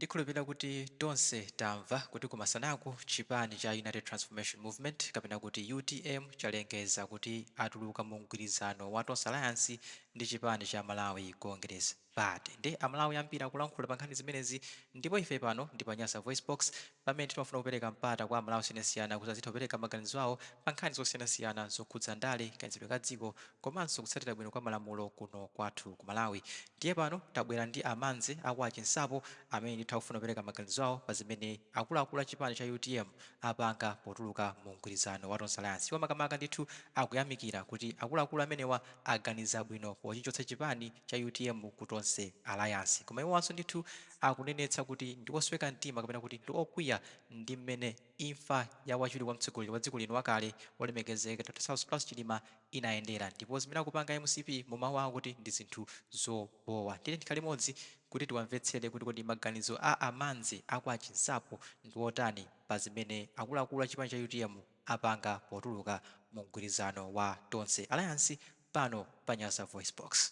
Ndikhulupilira kuti tonse tamva kuti kumasanaku chipani cha United Transformation Movement kapena kuti UTM chalengeza kuti atuluka mu mgwirizano wa Tonse Alliance ndi chipani cha Malawi Congress Party. Nde aMalawi ambiri akulankhula pa nkhani zimenezi ndipo ife pano ndi pa Nyasa VoiceBox pamene timafuna kupereka mpata kwa aMalawi osiyanasiyana kuti azitha kupereka maganizo awo pa nkhani zosiyanasiyana zokhudza ndale, kayendetsedwe ka dziko komanso kutsatira bwino kwa malamulo kuno kwathu ku Malawi. Ndiye pano tabwera ndi a Manze a kwa Chinsapo amene ndithu akufuna kupereka maganizo awo pa zimene akuluakulu a chipani cha utm apanga potuluka mu mgwirizano wa Tonse Alliance. Iwo makamaka ndithu akuyamikira kuti akuluakulu amenewa aganiza bwino pochichotsa chipani cha utm ku Tonse Alliance. Koma iwowanso ndithu akunenetsa kuti ndi osweka mtima kapena kuti ndi okwiya ndi mmene imfa ya wachiwiri kwa mtsogoleri wa dziko lino wakale olemekezeka Dr Saulos Klaus Chilima inayendera ndipo zimene akupanga mcp mu mawu awo kuti ndi zinthu zobhowa. Tiyeni tikhale limodzi kuti tiwamvetsere kuti kodi maganizo a a Manze a kwa Chinsapo ndi otani pa zimene akuluakulu a chipani cha utm apanga potuluka mu mgwirizano wa Tonse Alliance pano pa Nyasa VoiceBox.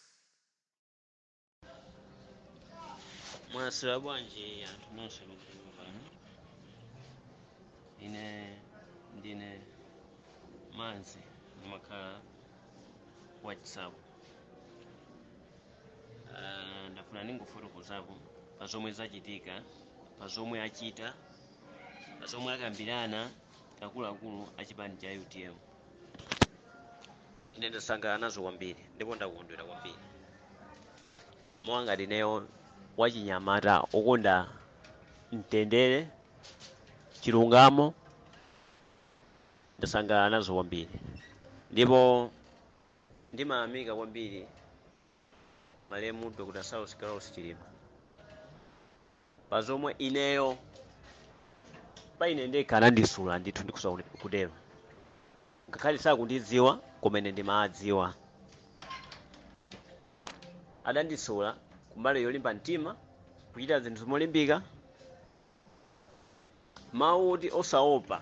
Mwaswera bwanji anthu nonse mukufika pano? Ine ndine Manze, ndimakhala kwa Chinsapo. Ndafuna ndingofotokozapo pa zomwe zachitika, pa zomwe achita, pa zomwe akambirana akuluakulu a chipani cha UTM. Ine ndasangalala nazo kwambiri ndipo ndakondwera kwambiri. Monga ngati ineyo wachinyamata okonda mtendere, chilungamo, ndasangalala nazo kwambiri ndipo ndimayamika kwambiri malemu Dr. Saulos Klaus Chilima pa zomwe ineyo pa ine ndekha anandisula ndithu, ndikusowa kutero ngakhale sakundidziwa koma ine ndimadziwa. Adandisula kumbali yolimba mtima, kuchita zinthu molimbika. Mawu oti osaopa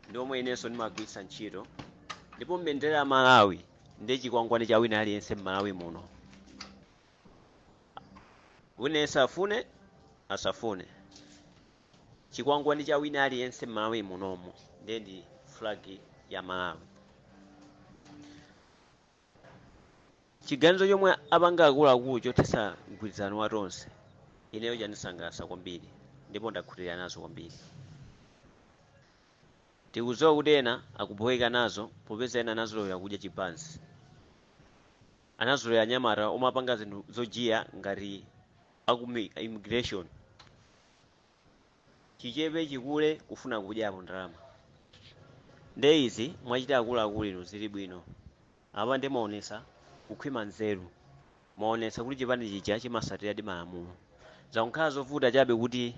ndi omwe inenso ndimagwiritsa ntchito, ndipo mbendera ya Malawi ndiye chikwangwani cha wina aliyense m'Malawi muno. Wina aliyense afune asafune, chikwangwani cha wina aliyense m'Malawi munomo ndiye ndi flag ya Malawi. Chiganizo chomwe apanga akuluakulu chothetsa mgwirizano wa Tonse ineyo chandisangalatsa kwambiri ndipo ndakhutira nazo kwambiri. Tikudziwa kuti ena akubhoweka nazo popeza ena anazolowera kudya chibanzi. Anazolowera anyamata omapanga zinthu zojiya ngati aku immigration. Chichepe chikule kufuna kudyapo ndalama. Nde izi mwachita akuluakulu inu zili bwino. Apa nde mwaonetsa kukhwima nzeru. Mwaonetsa kuti chipani chija chimasatiradi malamulo. Zangokhala zovuta chabe kuti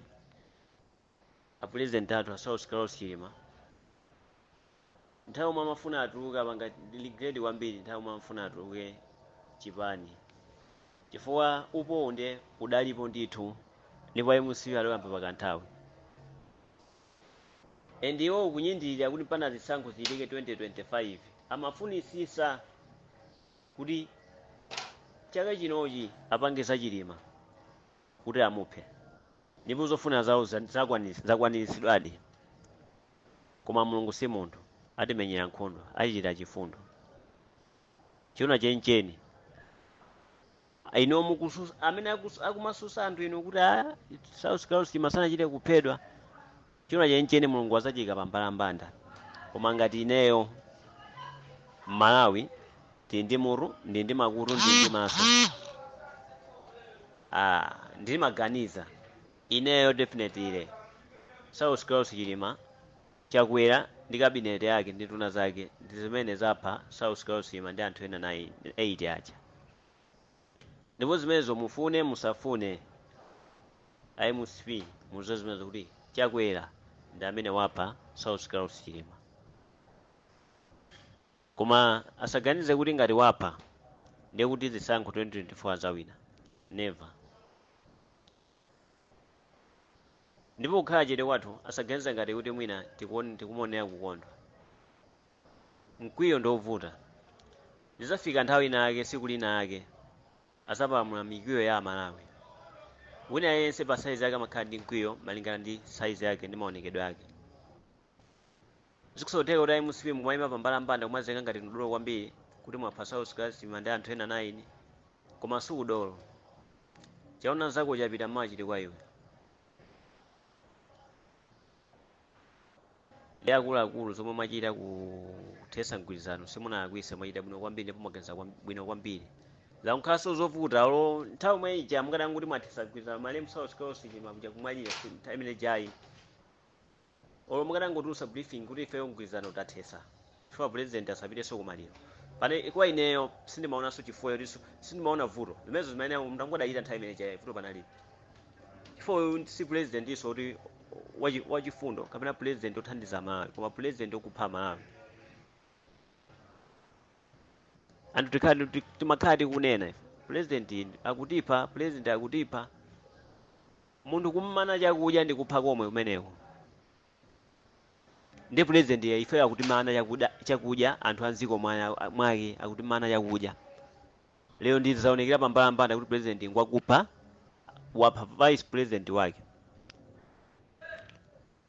a president athu a Saulos Klaus Chilima nthawi yomwe amafuna atuluke apanga regret kwambiri nthawi yomwe amafuna atuluke chipani chifukwa upowu nde udalipo ndithu ndipo mcp adayamba pakanthawi and iwo kunyindirira kuti mpaka zisankho zichitike 2025 amafunisisa kuti chaka chinochi apange za Chilima kuti amuphe ndipo zofuna zawo zakwaniritsidwadi. Koma Mulungu si munthu, atimenyera nkhondo, atichitira chifundo. Chiona chenicheni inu mukususa amene akumasusa anthu inu kuti a Saulos Klaus Chilima sanachite kuphedwa. Chiona chenicheni Mulungu azachiika pa mbalambanda. Koma ngati ineyo Mmalawi ndili ndi mutu, ndili ndi makutu, ndili ndi maso, ah, ndimaganiza ineyo definitely Saulos Klaus Chilima, Chakwera ndi cabinet yake ndi nduna zake ndi zimene zapha Saulos Klaus Chilima ndi anthu ena 9, 8 aja. Ndipo zimenezo mufune musafune a mcp muziwe zimenezo kuti Chakwera ndi amene wapha Saulos Klaus Chilima. Koma asaganize kuti ngati wapha ndiye kuti zisankho 2024 azawina. Never. Ndipo kukhala chete kwathu asaganize ngati kuti mwina tikumuonera kukondwa. Mkwiyo ndi ovuta. Zizafika nthawi ina yake, tsiku lina lake azapalamula mikwiyo ya Amalawi. Wina yense pa size yake amakhala ndi mkwiyo malingana ndi size yake ndi maonekedwe ake. Zikusotheka kuti MCP mukumayima pambalambanda kumazenga ngati ndudolo kwambiri kuti mwapha Saulos Klaus Chilima ndi anthu ena 9, koma sikudolo. Chaona zako chapita machiti kwa iwe. Ndi akuluakulu zomwe mwachita kuthesa mgwirizano simunalakwitse, mwachita bwino kwambiri ndipo mwaganiza bwino kwambiri. Zankhalanso zovuta olo nthawi imwe ija mukadanguti mwathesa mgwirizano malemu Saulos Klaus Chilima kuja kumwalira nthawi imene jayi. Olo mukadangotulutsa briefing kuti ifeyo mgwirizano tathesa chifukwa president asapitenso kumaliro. Pane kwa ineyo sindimaonanso chifukwa chotinso sindimaona vuto zimenezo zimene mndangodachita nthawi imene jayi vuto panalibe. Chifukwa uyu si president iso kuti wachifundo kapena president othandiza Malawi, koma president okupha Malawi. Anthu timakhala tikunena ife president akutipha, president akutipha. Munthu kummana chakudya ndi kupha komwe kumeneko. Ndi president ya ife akutimana chakudya anthu a mdziko mwake akutimana chakudya. Lero ndi zaonekera pambalambanda kuti president ngwakupha, wapha vice president wake.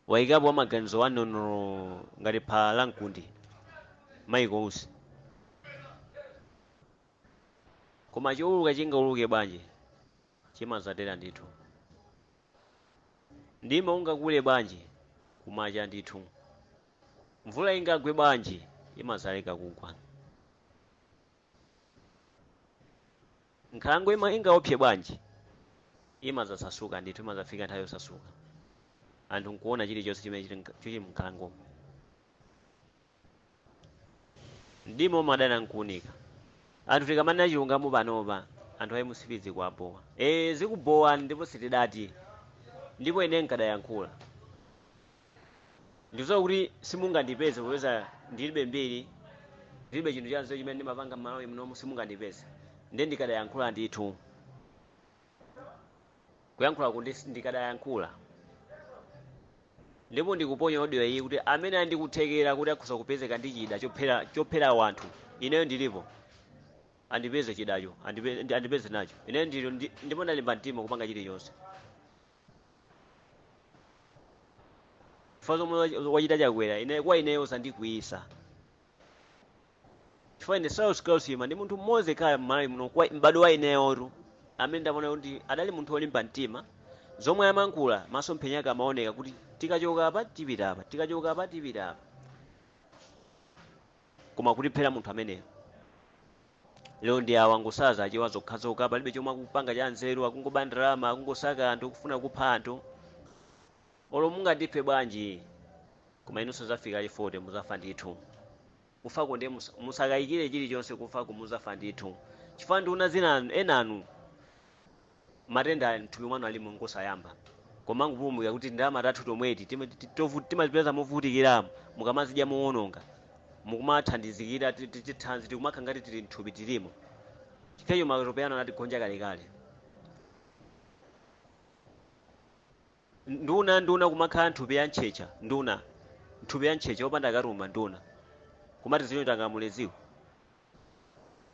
Waikapo maganizo wanono ngati phala la mkundi Michael Usi. Koma chowuluka chingauluke bwanji chimazatera ndithu. Ndima ungakule bwanji kumacha ndithu. Mvula ingagwe bwanji imazaleka kugwa. Nkhalango ingaopse bwanji imazasasuka ndithu, imazafika nthawi yosasuka. Anthu nkuona chilichonse chimene chili mnkhalangomo. Mdima umadana nkuunika. Anthu tikamanena chilungamo panopa anthu a MCP zikuwabowa. Zikubowa ndipo sitidati. Ndipo ine nkadayankhula. Ndikudziwa kuti simungandipeze popeza ndilibe mbiri, ndilibe chinthu chanzeru chimene ndimapanga m'Malawi munomu, simungandipeze. Ndiye ndikadayankhula ndithu. Kuyankhula kuti ndikadayankhula. Ndipo ndikuponya audio iyi kuti amene andikuthekera kuti akhoza kupezeka ndi chida chophera wanthu, ineyo ndilipo. Andipeze chidacho, andipeze nacho. Ineyo ndipo ndalimba mtima kupanga chilichonse. Chifukwa zomwe wachita Chakwera, kwa ineyo zandikwiyisa. Chifukwa ine Saulos Klaus Chilima ndi munthu mmodzi kaya m'Malawi muno, kwa m'bado wa ineyotu, amene ndaona kuti adali munthu wolimba mtima. Zomwe amankhula masomphenya ake amaoneka kuti tikachoka apa tipita apa, tikachoka apa tipita apa. Koma kutiphera munthu ameneyo. Lero ndi awa ngosaza achewa zokhazokha, palibe chomwe akupanga cha nzeru, akungoba ndalama, akungosaka anthu, kufuna kupha anthu. Olo mungandiphe bwanji, koma inunso zafika ali 40 muzafa ndithu. Kufako ndiye musakayikire chilichonse, kufako muzafa ndithu. Chifukwa nduna zina enanu matenda mthupi mwanu alimo ngosayamba. Koma ngupulumuka kuti ndalama tathu tomweti timazipeza movutikiramo, mukamazidya mowononga, mukumathandizikira tithanzi tikumakha ngati tili mthupi tilimo. Chifukwa matope anu anatigonja kalekale. Nduna kumakhala nthupi ya ntchecha, nduna nthupi ya ntchecha wopanda katumba nduna. Kumati zino tangamuleziko.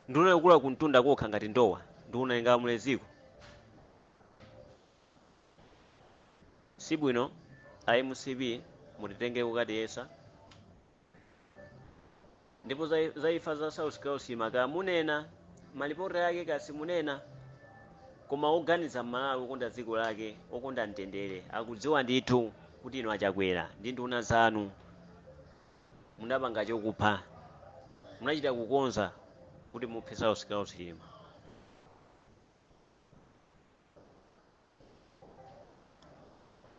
Nduna yokula kuntunda kokha ngati ndowa, nduna ingamuleziko. Sibwino a MCP mutitenge kukatiyesa. Ndipo zaifa za Saulos Klaus Chilima kamunena, malipoti ake kasimunena. Koma oganiza Malawi okonda dziko lake, okonda mtendere, akudziwa ndithu kuti inu achakwera ndi nduna zanu munapanga chokupha, munachita kukonza kuti muphe Saulos Klaus Chilima.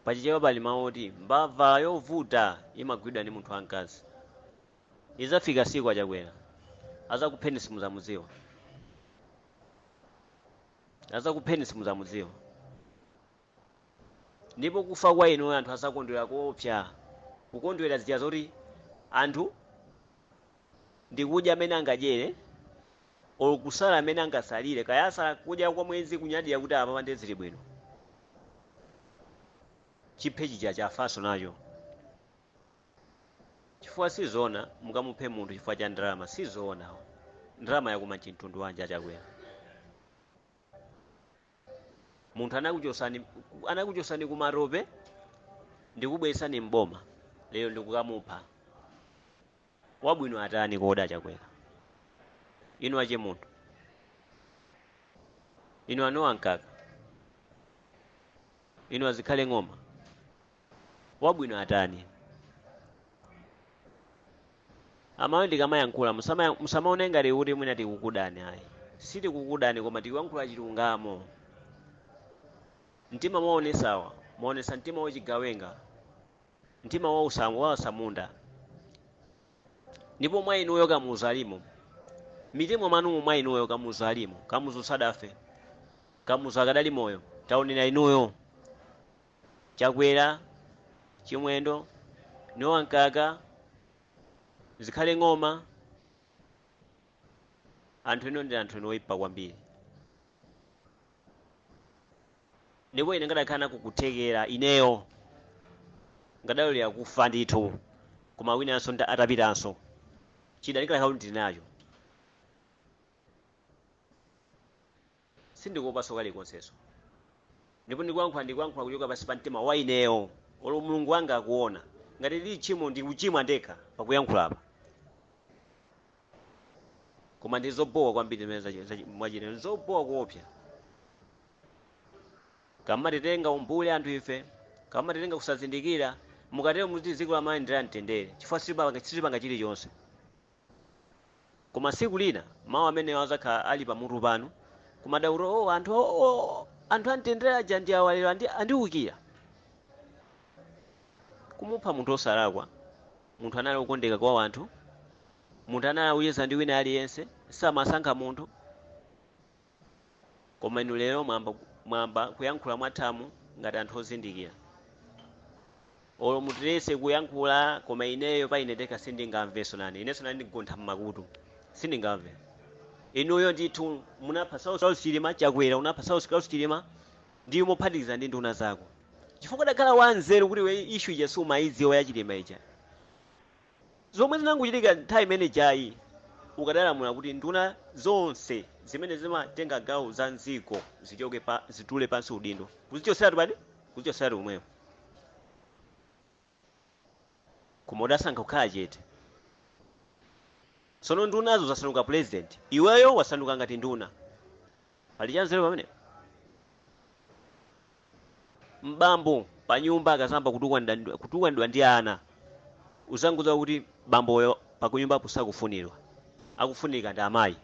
Pachichewa pali mawu oti mbava yovuta imagwidwa ndi munthu wamkazi. Idzafika siku achakwera azakupheni simuzamudziwa, azakupheni simuzamudziwa. Ndipo kufa kwa inu anthu azakondwera koopsa, kukondwera zija zoti anthu ndikudya amene angadyere olo kusala amene angasalire, kaya asala kudya kwa mwezi kunyadira kuti apa ndi zili bwino. Chiphe chija chafaso nacho. Chifukwa sizoona mukamuphe munthu chifukwa cha ndalama, sizoona. Ndalama yakuma mtundu wanja achakwera. Munthu anakuchosani kumatope ndikubweresani mboma, lero ndikukamupha. Wabwino atani koda Chakwera? Inu ache munthu, inu anowa mkaka, inu azikhale ng'oma, wabwino atani? Amayo ndikamayankhula musamaone ngati kuti mwina tikukudani. Ayi, sitikukudani, koma tikuyankhula chilungamo. Mtima mwaonesawa, mwaonesa mtima wachigawenga, mtima wa usamunda. Ndipo mwa inuyo Kamuzu alimo, mitima mwanumu mwa inuyo Kamuzu alimo. Kamuzu sadafe, Kamuzu akadali moyo. Taonera inuyo Chakwera, Chimwendo, Nowa Mkaka, Zikhale Ng'oma, anthu ino ndi anthu ino oyipa kwambiri. Ndipo ine ngadakhala kukuthekera ineyo ngadalolera kufa ndithu, koma winanso atapitanso chida ndikadakhala kuti ndili nacho. Sindikuopanso kalikonsenso, ndipo ndikuyankhula kuchoka pansi pa mtima wa ineyo. Olo Mulungu wanga akuona ngati lili tchimo, ndikuchimwa ndekha pakuyankhula apa, koma ndi zobowa kwambiri zimene mwachita, ndi zobowa kuopsa. Kamatitenga umbuli anthu ife, kamatitenga kusazindikira. Mukatero muti dziko la Malawi ndi la mtendere, chifukwa sitipanga chilichonse. Koma tsiku lina mawu amenewo azakhala ali pamutu panu, kumadaulo, oh, anthu, oh, anthu amtendere aja ndi awa lero andiwukira. Kumupha munthu osalakwa, munthu anali wokondeka kwa anthu, munthu anali akucheza ndi wina aliyense, samasankha munthu. Koma inu lero mwamba kuyankhula mwathamu ngati anthu ozindikira. Olo mutilese kuyankhula, koma ineyo pa ine ndekha sindingamvenso nane. Inenso nane ndikugontha mmakutu, sindingamve. Inuyo ndithu munapha Saulos Chilima. Chakwera, unapha Saulos Chilima ndiyo mophatikiza ndi nduna zako, chifukwa udakhala wanzeru kuti we issue ija sumayidziwa ya Chilima ija, zomwe zinangochitika nthawi imene jayi. Ukadalamula kuti nduna zonse zimene zimatenga gawo za mdziko zichoke pa zitule pansi udindo, kuzichoseratu padi, kuzichoseratu kumweyo. Koma udasankha kukhala chete. Tsono ndunazo zasanduka president, iweyo wasanduka ngati nduna. Pali chanzeru pamene? Mbambo pa nyumba akazamba kutukwanidwa ndi ana, uzanguza kuti bamboyo pakunyumba pusakufunidwa, akufunika ndi amayi.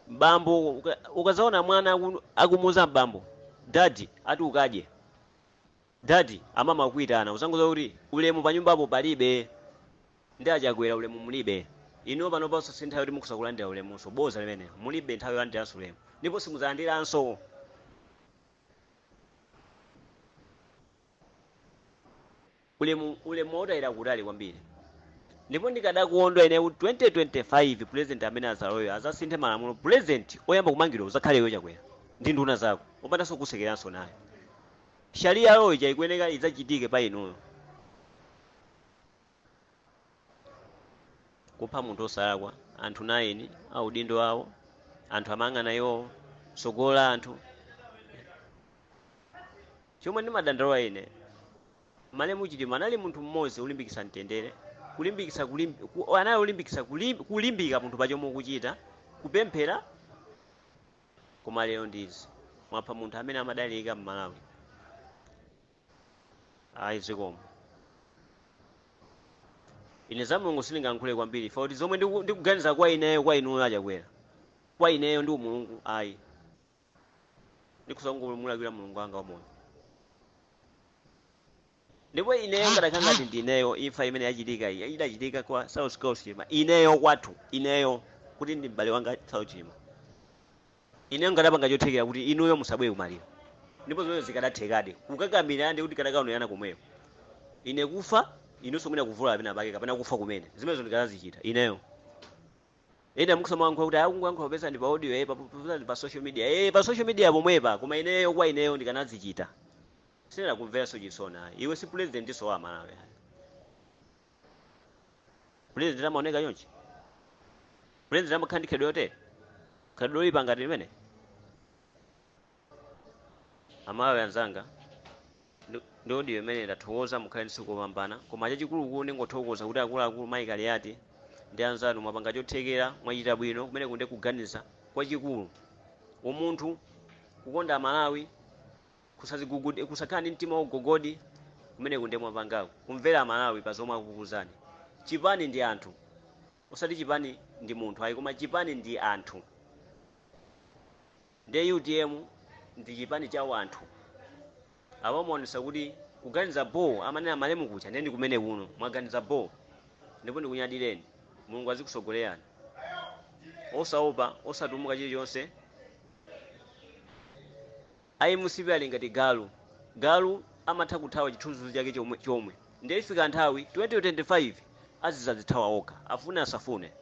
Bambo ukazaona mwana akumuuza mbambo, "Daddy, ati ukadye, daddy, amama akuitana," uzanguza kuti ulemu pa nyumbapo palibe. Ndi aChakwera, ulemu mulibe inu pano. Panso si nthawi yoti mukusakulandira ulemunso. Boza limene mulibe nthawi yolandiranso ulemu, ndipo simudzalandiranso. Ulemu, ulemu wautayira kutali kwambiri. Ndipo ndikadakondwa ine kuti 2025 president amene azaloyo azasinthe malamulo, president oyamba kumangidwa uzakhale iwe Chakwera ndi nduna zako, opandanso kusekeranso nayo. Sharia law ija ikuyeneka idzachitike pa inuyo. Kupha munthu osalakwa, anthu 9 audindo awo, anthu amayang'ana iwowo, tsogolo la anthu. Chomwe ndimadandaula ine, malemu Chilima anali munthu mmodzi ulimbikitsa mtendere, kulimbikitsa anali ulimbikitsa kulimbika munthu pachomwe ukuchita, kupemphera. Koma lero ndizi mwapha munthu amene amadalirika m'Malawi. Ayi, zikomo. Ine za Mulungu sindingayankhule kwambiri, fa kuti zomwe ndikuganiza kwa ineyo, kwa inuyo aChakwera, kwa ineyo ndi umulungu, ayi, ndikusangomulakwira Mulungu wanga wamoyo. Ndipo ineyo ngadakhala ngati ndineyo, imfa imene yachitika iyi idachitika kwa Saulos Klaus Chilima, ineyo kwathu, ineyo kuti ndi m'bale wanga Saulos Chilima, ineyo ngadapanga chothekera kuti inuyo musabwere kumaliro. Ndipo zomwe zikadathekadi kukakamira ndi kuti kadakaonerana komweyo, ine kufa, inunso mwina kuvula pena pake kapena kufa kumene. Zimenezo ndikadazichita ineyo. Ena mukusamayankhula kuti akungoyankhula popeza ndi pa audio, popeza ndi pa social media, pa social media pomwepa. Koma ineyo, kwa ineyo ndikanazichita. Sinena kumveranso chisoni, ayi. Iwe si president so wa Malawi, ayi. President amaoneka chonchi? President amakhala ndi khalidwe yotere, khalidwe loyipa ngati limene? Amalawi anzanga, ndi audio imene ndathokoza. Mukhale ndi tsiku lopambana. Koma chachikulukulu ndingothokoza kuti akuluakulu Mai Kaliati ndi anzanu mwapanga chothekera, mwachita bwino. Kumene kunde kuganiza kwachikulu, umunthu, kukonda Amalawi, kusakhala ndi mtima wogogodi, kumene kunde mwapangako kumvera Amalawi pa zomwe akukuuzani. Chipani ndi anthu, osati chipani ndi munthu ayi, koma chipani ndi anthu. Ndiye UTM ndi chipani cha wanthu. Apo muonesa kuti kuganiza bo amanena malemu kucha ndiye ndi kumene kuno mwaganiza bo, ndipo ndikunyadireni. Mulungu azikusogolerani, osaopa, osatumuka chilichonse. Ayi, MCP ali ngati galu. Galu amatha kuthawa chithunzithunzi chake chomwe chomwe. Ndiye ifika nthawi 2025 azizadzithawa okha, afune asafune.